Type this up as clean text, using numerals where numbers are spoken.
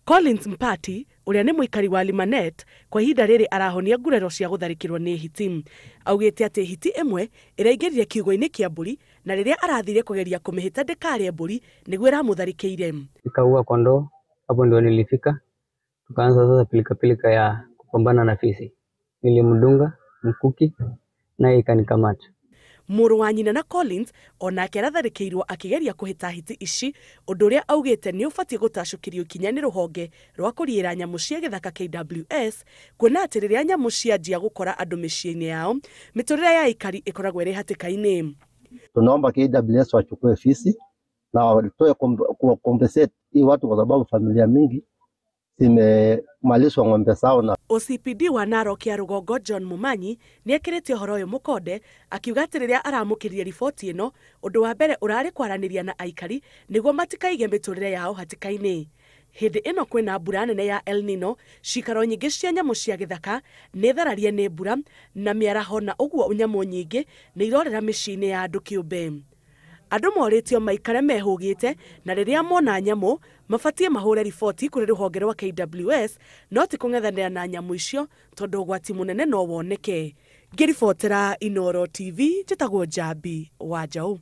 Collins Mpati ũrĩa nĩ mũikari wa Limanet kwa ihinda rĩrĩ arahonia nguraro cia gũtharĩkĩrwo nĩ hiti. Augĩte atĩ hiti ĩmwe ĩraingĩrire kiugũ-inĩ kĩa mbũri na rĩrĩa arathire kũgeria kũmĩhĩta ndĩkarĩe mbũri nĩguo ĩramũtharĩkĩire. Ikaua kondoo, hapo ndio nilifika, tukaanza sasa pilika pilika ya kupambana na fisi. Nilimdunga mkuki naye ikanikamata. Mũrũ wa nyina na Collins onake aratharĩkĩirwo akĩgeria kũhĩta hiti ici, ũndũ ũrĩa augĩte nĩ ũbatiĩ gũtacũkĩrio ikinya nĩ rũhonge rwa kũriĩra nyamũ cia gĩthaka KWS, kuona atĩ rĩrĩa nyamũ cianjia gũkora andũ mĩciĩ-inĩ yao, mĩtũrĩre ya aikari ĩkoragwo ĩrĩ hatĩka-inĩ. Tunaomba KWS wachukue fisi na watoe compensate hii watu, kwa sababu familia mingi zimemalizwa ng'ombe zao na OCPD wa Narok ya rũgongo John Mumanyi nĩ ekĩrĩte ũhoro ũyũ mũkonde akiuga atĩ rĩrĩa aramũkĩrire riboti ĩno, ũndũ wa mbere ũrarĩ kwaranĩria na aikari nĩguo matikaige mĩtũrĩre yao hatĩka-inĩ. Hĩndĩ ĩno kwĩna mbura nene ya El Nino, cikaro nyingĩ cia nyamũ cia gĩthaka nĩ thararie nĩ mbura na mĩaraho, na ũguo nyamũ nyingĩ nĩ irorĩra mĩciĩ-inĩ ya andũ kĩũmbe. Andũ morĩtio maikare mehũgĩte na rĩrĩa mona nyamũ mabatiĩ mahũre riboti kũrĩ rũhonge rwa KWS, no ti kũng'ethanĩra na nyamũ icio tondũ ũgwati mũnene no woneke. Ngĩribotera Inooro TV, njĩtagwo Njambi wa Njaũ.